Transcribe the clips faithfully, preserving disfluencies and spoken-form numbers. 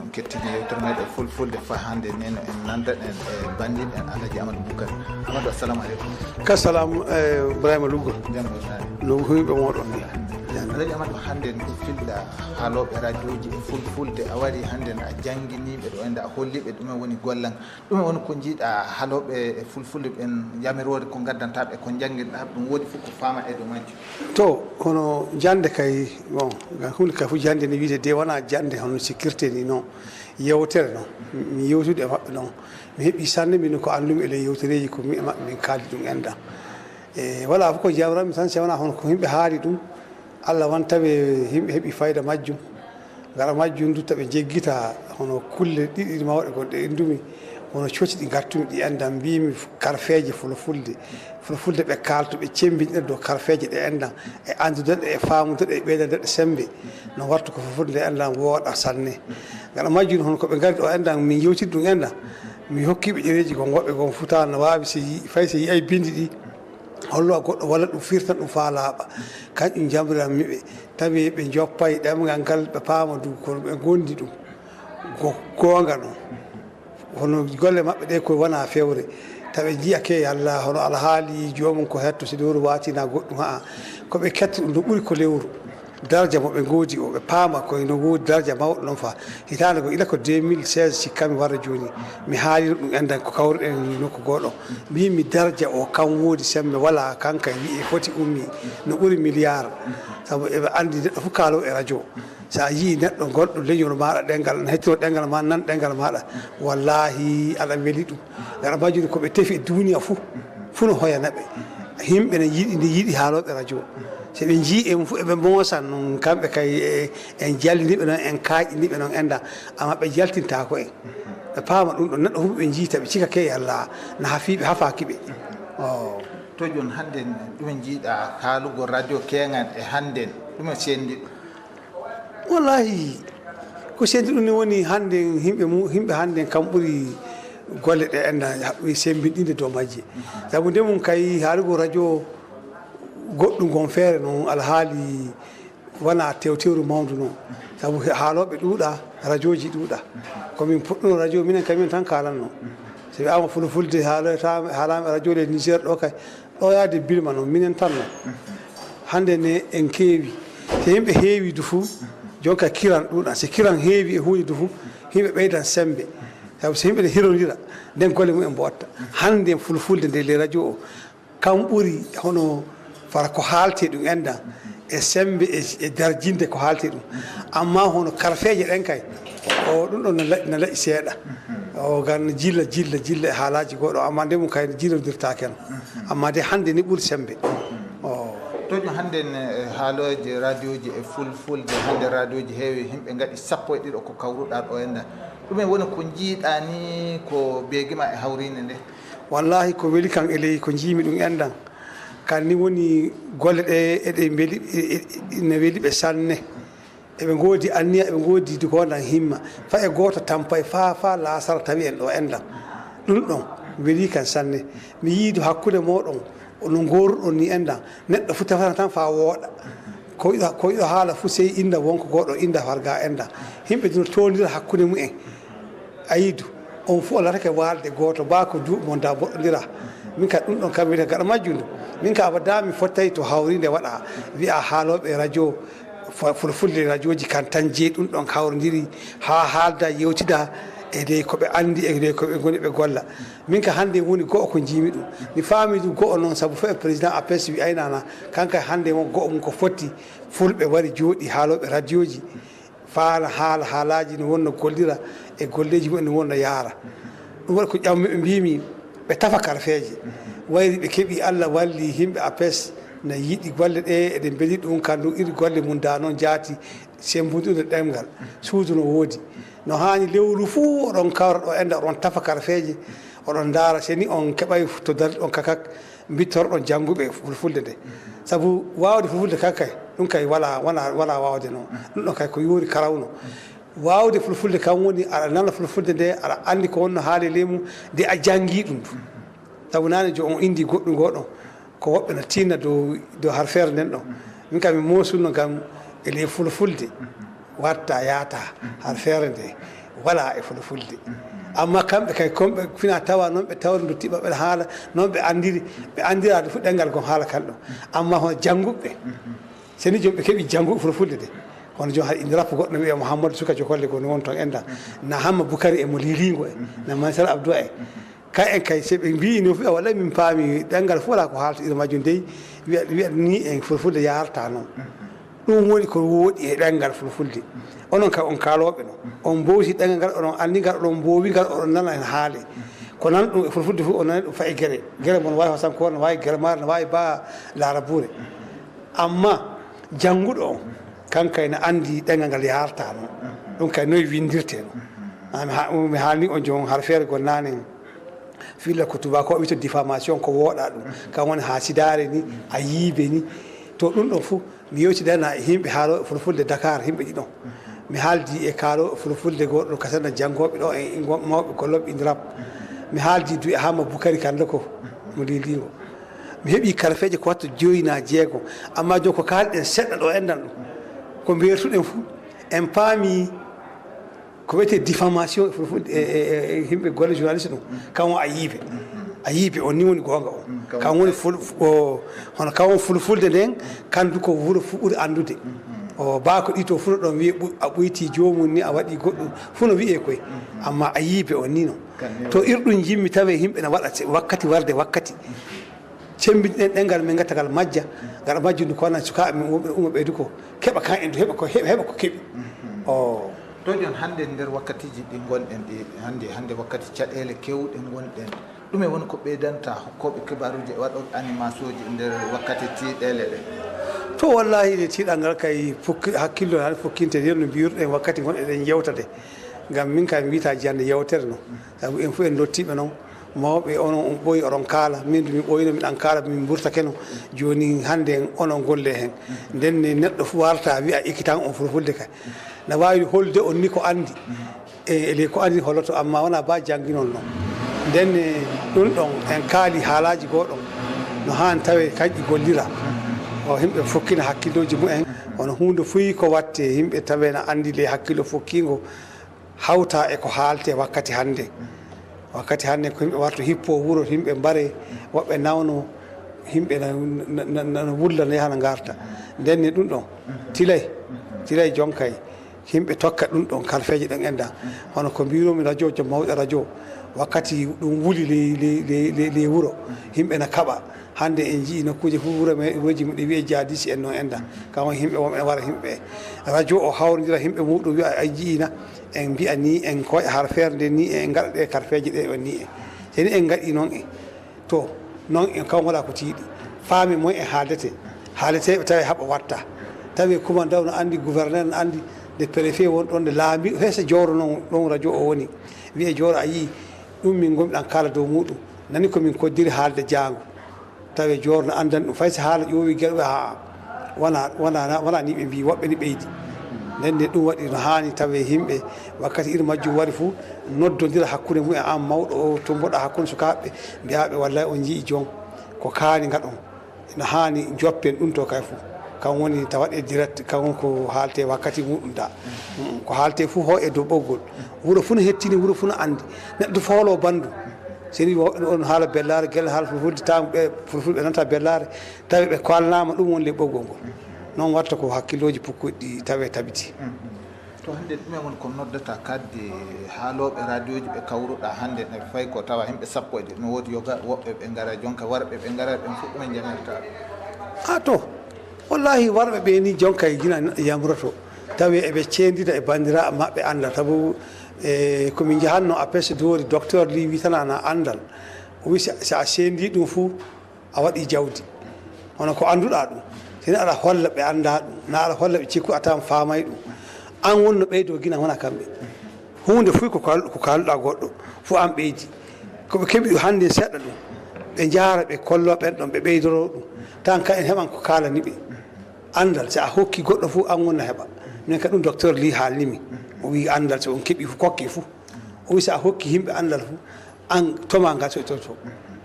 On kettini yewtere meɗen fulfulde fa hannde ni, no en nandaɗen e bandin en Alhaji Amadou Boukar. Amadou, assalamu aleykum. Ka salam, eh, Ibrahima Luggo. Jam wonani. No huyɓe moɗon ni. Alhamdulillah. Alhaji Amadou, hannde en ko filɗa haalooɓe radioji e fulfulde, a wari hannde a jannginiiɓe ɗo, enda a holliiɓe ɗumen woni gollan. Ɗumen woni ko njiiɗa haalooɓe e fulfulde ɓen yamiroore ko ngaddantaa ɓe, ko njannginɗa ɗum woodi fof ko faama e dow majjum. To, kono jannde kay, bon, ngam huunde kay fof jannde ne wiyde de wonaa jannde hono sikkirte ni non. Yewtere non. Mi yewtude e maɓɓe non. Mi heɓi sanne min ko anndumi e ley yewtereeji ko mi e maɓɓe min kaaldi ɗum enɗan. E, wala fof ko jawranmi tan, si wonaa hono ko yimɓe haali ɗum, Allah wan tawi yimɓe heɓi fayda majjum. Gara majjum du tawi jeggita hono kulle ɗiɗi mawɗe gonɗe inndumi, hono coci ɗi ngattumi ɗi enɗan, mbimi karfeeje fulfulde. Fulfulde ɓe kaalto, ɓe cemmbinɗina dow karfeeje ɗe enɗan, e anndude ɗe, e faamude ɗe, e ɓeydande ɗe semmbe. No wartu ko fulfulde nde enɗan wooɗa sanne. Gara majjum hono ko ɓe ngari ɗo enɗan, min yewtidi ɗum enɗan. Mi hokki ɓe ɗereeji gon woɓɓe gon futa no waawi si yi-, fay si yi'ay binndi ɗi. Hollo goɗɗo walla ɗum firta ɗum faa laaɓa. Kanƴum jamriranmi ɓe. Tawi ɓe njoppay ɗemngal ngal, ɓe paama du kono ɓe ngondi ɗum. Ko goonga non. Hono golle maɓɓe ɗe ko wona fewre. Tawi ɓe njiya ke yalla hono alhaali joomum ko hetto si lewru waati na goɗɗum haa. Ko ɓe ketto ɗum no ɓuri ko lewru. Darja mo ɓe ngoodi o, ɓe paama ko no woodi darja mawɗo non fa. Hitaande ko ila ko deux mille seize sikkami warde jooni. Mi haalino ɗum enɗan ko kawruɗen nokku gooɗo. Mbimi darja o kam woodi semmbe wala kan kay wi'e foti ummi no ɓuri milliard. Sabu eɓe anndi neɗɗo fof kaalo e radio. So a yii neɗɗo gonɗo leñol maaɗa ɗemngal, ne hettino ɗemngal ma, nan ɗemngal maaɗa, wallaahi aɗa weli ɗum. Aɗa majjiri ko ɓe tefi e duuniya fof, fof no hoyana ɓe. Yimɓe ne yiɗi, ne yiɗi haalooɓe radio. So ɓe njii en fof eɓe moosan noon, kamɓe kay e, en jalliniiɓe noon, en kaaƴiniiɓe noon enɗan. Amma ɓe jaltintaako en. Ɓe paama ɗum ɗo, neɗɗo fof ɓe njii tawi cika ke yalla, na hafiiɓe, hafaaki ɓe. Oh. To jooni hannde ɗume njiiɗa haalugol radio keeŋan e hannde ɗume sendi ɗum? Wallahi, ko sendi ɗum ni woni hannde yimɓe mu-, yimɓe hannde kam ɓuri golle ɗe enɗan haɓɓi sembinɗinde dow majje. Sabu nde mum kay haalugol radio goɗɗum gon feere noon alhaali wona tewtewru mawndu noon. Sabu he-, haalooɓe ɗuuɗa, radiooji ɗuuɗa. Ko min puɗɗuno radio, minen kay min tan kaalanno. So wiyaama fulfulde haaloyta-, haalaama e radio le Niger ɗo kay, ɗo yaade Birma noon, minen tan noon. Hannde ne en keewi. So yimɓe heewi du fuu, jonka kiran ɗuuɗan. So kiran heewi e huunde du fuu, yimɓe ɓeydan semmbe. Sabu so yimɓe ne hirondira, nden golle mum en mboɗta. Hannde fulfulde nde le radio o, kam ɓuri hono fara ko haalte ɗum enɗan e semmbe e, e darjinde ko haalte ɗum. Amma hono karfeeje ɗen kay, o ɗum ɗon na laƴ-, na laƴi seeɗa. O gan jilla, jilla, jilla e haalaaji goɗɗo, amma nde mum kay no jillondirtaake no. Amma de hannde ni ɓuri semmbe. O. To jooni hannde ne, e haalooje radioji e fulfulde, hannde radioji heewi, yimɓe ngaɗi sappo e ɗiɗo ko kawruɗaa ɗo enɗan. Ɗumen woni ko njiiɗaa ni ko beegima e hawriinde nde? Wallaahi ko weli kam e ley ko njiimi ɗum enɗan. Kan ni woni golle ɗe eɗe mbeli, e, e, ne weli ɓe sanne. Eɓe ngoodi anniya, eɓe ngoodi dugondan himma. Faa e gooto tampay faa, faa laasara tawi en ɗo enɗan. Ɗum ɗon weli kan sanne. Mi yiidu hakkunde mooɗon, no ngooruɗon ni enɗan. Neɗɗo fu tefata tan faa wooɗa. Ko yiɗo, ko yiɗo haala fu sey innda wonko goɗɗo innda farga enɗan. Yimɓe dino toondira hakkunde mumen. A yiidu, on fof laatake waalde gooto, baa ko duuɓi mon da mboɗɗondira. Min ka ɗum ɗon kam wiyata gaɗa majjundu. Min ka abada mi fottay to hawriinde waɗa, wiya haalooɓe radio, fa-, fulfulde radioji kan tan jeyi ɗum ɗon hawrondiri, haa haalda, yewtida e dey ko ɓe anndi, e dey ko ɓe ngoni ɓe golla. Min ka hannde woni go'o ko njiimi ɗum. Mi faami ɗum go'o noon, sabu fof e président APS wi aynana, kanka hannde won go'o mum ko fotti, fulɓe wari jooɗi haalooɓe radioji. Faala haala, haalaaji no wonno gollira e golleeji mumen no wonno yaara. Ɗum waɗi ko ƴammi ɓe mbimi ɓe tafa karfeeje. Wayri ɓe keɓi Allah walli yimɓe APS na yiɗi golle ɗe, eɗen mbeli ɗum kandu iri golle mum da noon jaati sembundude ɗemngal. Suudu no woodi. No haani lewru fuu oɗon kawra ɗo enɗan oɗon tafa karfeeje, oɗon ndaara seni on keɓay to dari ɗon kakak. Mbittorɗon jannguɓe fulfulde nde. Sabu waawde fulfulde kan kay, ɗum kay wala, wala, wala waawde no. Ɗum ɗon kay ko yoori karawno. Waawde fulfulde kan woni aɗa nana fulfulde nde, aɗa anndi ko wonno haali e ley mum, de a janngi ɗum. Sabu naane jo on indi goɗɗum goo ɗon, ko woɓɓe no tinna dow, dow har feere nden ɗon. Min kam mi moosuno ngam e ley fulfulde watta yaata har feere nde. Wala e fulfulde. Amma kamɓe kay, kon ɓe fina tawa noon, ɓe tawri nduttiiɓe ɓe haala noon, ɓe anndiri, ɓe anndiraade fof ɗenngal ngon haala kan ɗum. Amma hono jannguɓe, seni joom ɓe keɓi jannguɓe fulfulde de, hono joom haɗa indi rappo goɗɗo no wiyee Mouhamadou Suka Jokolle, goni won toon enda, na Hamma Bukari e mo Lilingo e, na Mansara Abdou e. Kay en kay, so ɓe mbii ni fof, walla min paami ɗenngal fof alaa ko haalta iri majjum dey, wiya, wiya ni en fulfulde yaarta noon. Ɗum woni ko wooɗi e ɗenngal fulfulde. Onon kay on kaalooɓe no. On mbowti ɗenngal ngal, oɗon anndi ngal, oɗon mboowi ngal, oɗon nana en haale. Ko nan ɗum e fulfulde fof, on nani ɗum fayi gere. Gere mon waawi Hosankoore, no waawi Gere Maare, no waawi ba Laarabuure. Amma jannguɗo on, kan kay na anndi ɗenngal ngal yaarta noon. Ɗum kay noy winndirtee noon. Ah, mi ha-, mi haalni on joom har feere gonnaanen. Filla ko tubaakooɓe wiyata diffamation, ko wooɗaa ɗum. Kan woni haasidaare ni, ayiibe ni. To ɗum ɗon fof, mi yewtidana e yimɓe haalooɓe fulfulde Dakar, yimɓe ɗiɗon. Mi haaldi e kaalooɓe fulfulde gooto ɗo Kasana, janngooɓe ɗo e, e ngon-, mawɓe gollooɓe INRAP. Mi haaldi du e Hamma Bukari Kalla ko mo Lilingo. Mi heɓi karfeeje ko watta joyi naa jeego. Amma jooni ko kaalɗen seɗɗa ɗo enɗan ɗum. Ko mbeertuɗen fof, en paami ko wiyetee diffamation e fulfulde, e, e, e, e yimɓe golle journaliste ɗum, kan o ayiibe. Ayiibe on ni woni goonga o. Kan woni ful-, o, hono kan woni fulfulde nden, kan du ko wuro fof ɓuri anndude. O, baa ko ɗi to fof no ɗon wiyee ɓu-, a ɓuytii joomum ni, a waɗii goɗɗum, fof no wiyee koy. Amma ayiibe on ni non. To irɗum jimmi tawee yimɓe na waɗa se-, wakkati warde wakkati. Cemmbinɗen ɗenngal men, ngattaa ngal majja, ngaɗa majjude ko wona sukaaɓe men, wonɓe, wonɓe ɓeydu ko, keɓa kan en du, heɓa ko, heɓa, heɓa ko keɓi. O. To jooni hannde nder wakkatiiji ɗi ngonɗen ɗi, hannde, hannde wakkati caɗeele keewɗe ngonɗen, ɗume woni ko ɓeydanta hokkooɓe kibaaruuji e waɗooɓe animationji nder wakkati tiiɗeele ɗe? To wallaahi, nde tiiɗal ngal kay fukki-, hakkillo tan fukkinte, nden no mbiyruɗen wakkati ngon eɗen yewta de. Ngam min kay mi wiyata jannde yewtere no. Sabu en fof en ndottiiɓe noon. Mawɓe, onon on ɓooyi, oɗon kaala. Min du mi ɓooyino, miɗen kaala, min mburtakeno. Jooni hannde en, onon ngolle heen. Nden ne neɗɗo fof warata wiya ekkitan on fulfulde kay. Na waawi hollude on ni ko anndi. E, e ley ko anndi holloto, amma wonaa ba jannginol noon. Nden ne ɗum ɗon en kaali haalaaji gooɗon. No haan tawee kanƴi gollira. O yimɓe fokkina hakkillooji mumen. Kono huunde fuy ko watte, yimɓe tawee na anndi ley hakkillo fokkiingo. Hawta e ko haalte wakkati hannde. Wakkati hannde ko yimɓe warto hippo wuro, yimɓe mbare, woɓɓe nawno, yimɓe na, na, na, na wulla, na yaha na ngarta. Nden ne ɗum ɗon tilay, tilay jonkay, yimɓe tokka ɗum ɗon kalfeeje ɗen enda. Hono ko mbirumi radio, joom mawɗo radio, wakkati ɗum wuli ley, ley, ley, ley, ley wuro, yimɓe na kaɓa. Hannde en njii nokkuuje fof, wuro me-, wuroji muɗum wiye jadisi en noon enda. Kam woni yimɓe wonɓe ene wara yimɓe. Radio o hawrindira yimɓe muɗum wiya a njii na, en mbiya ni, en koƴa har feere nde ni, en ngaɗa ɗe karfeeje ɗe on ni en. So ni en ngaɗi noon en. To, noon en kam wala ko tiiɗi. Faami moy e haaldete. Haaldeteeɓe tawi haɓa watta. Tawi kumandaw no anndi, gouverneur no anndi, nde préfet won ɗon, nde laami, hay so Jowro noon, ɗon radio o woni. Wiye Jowro a yii, ɗum min ngomɗan kaala dow muɗum. Nani ko min koddiri haalde jaango. Tawi Jowro no anndan ɗum, fay so haala ƴoowi geɗe, haa wona, wona, wona ni ɓe mbii, woɓɓe ni ɓeydi. Nden ne ɗum waɗi no haani tawi yimɓe wakkati iri majjum wari fof, noddondira hakkunde mumen, aan mawɗo o, tummboɗaa hakkunde sukaaɓe, mbiyaa ɓe, wallay on njii joom, ko kaani ngaɗon. No haani joppen ɗum to kay fof. Kan woni tawa waɗe direct, kan woni ko haalte wakkati muɗum da. Mm, ko haalte fof ho e dow ɓoggol. Wuro fof no hettini, wuro fof no anndi. Neɗɗo fof holo banndum. So ni wo-, on haala Bellaare, gelle haala Fulfulde, tawa ɓe Fulfulɓe nanta Bellaare, tawi ɓe kalnaama ɗum woni le ɓoggol ngol. Noon watta ko hakkillooji pukkuɗi ɗi tawe tabiti. To hannde ɗume woni ko noddata kadi haalooɓe radioji ɓe kawruɗa hannde ne fayi ko tawa himɓe sappo e ɗiɗi no woodi yoga woɓɓe ɓe ngara jonka warɓe ɓe ngara ɓen fof ɗume njanirta? A to, wallahi warɓe ɓe ni jonka e jina yamroto tawi eɓe ceendida e banndiraaɓe maɓɓe annda sabu e ko min njahanno a pes doori docteur li witanana anndal o wi si si a seendi ɗum fof a waɗi jawdi hono ko annduɗaa ɗum. Sini aɗa holla ɓe anndaa ɗum na aɗa holla ɓe cikku a tawan faamay ɗum. An wonno ɓeydoo gina wona kamɓe huunde fuy ko kal- ko kaaluɗaa goɗɗo fof an ɓeydi. Ko ɓe keɓi ɗum hannde seɗɗa ɗum ɓe njaara ɓe kolloo ɓen ɗon ɓe ɓeydoroo ɗum tan ka en heɓan ko kaalani ɓe. Anndal si a hokki goɗɗo fof an wonna heɓa. Min ka ɗum docteur li haalnimi o wi anndal so on keɓi fof kokki fof o wi si a hokki yimɓe anndal fof an toma ngal soytoto.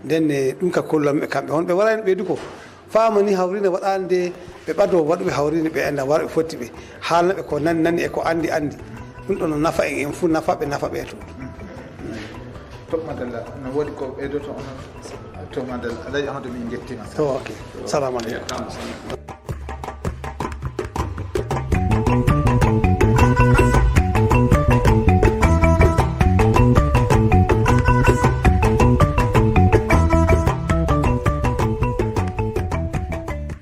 Nden ne ɗum ka kollamɓe kamɓe honɓe warani ɓeydu ko faama ni hawrine waɗande ɓe ɓado waɗuɓe hawrine ɓe enda wara ɓe fotti ɓe haalna ɓe ko nani nani e ko andi andi. Ɗum ɗo no nafa en, en fof nafa ɓe, nafa ɓe to. To madalla, no woodi ko ɓeydoto onon? To madalla, Alhaji Amadou, min njettima. To, ok. Salamu aleykum.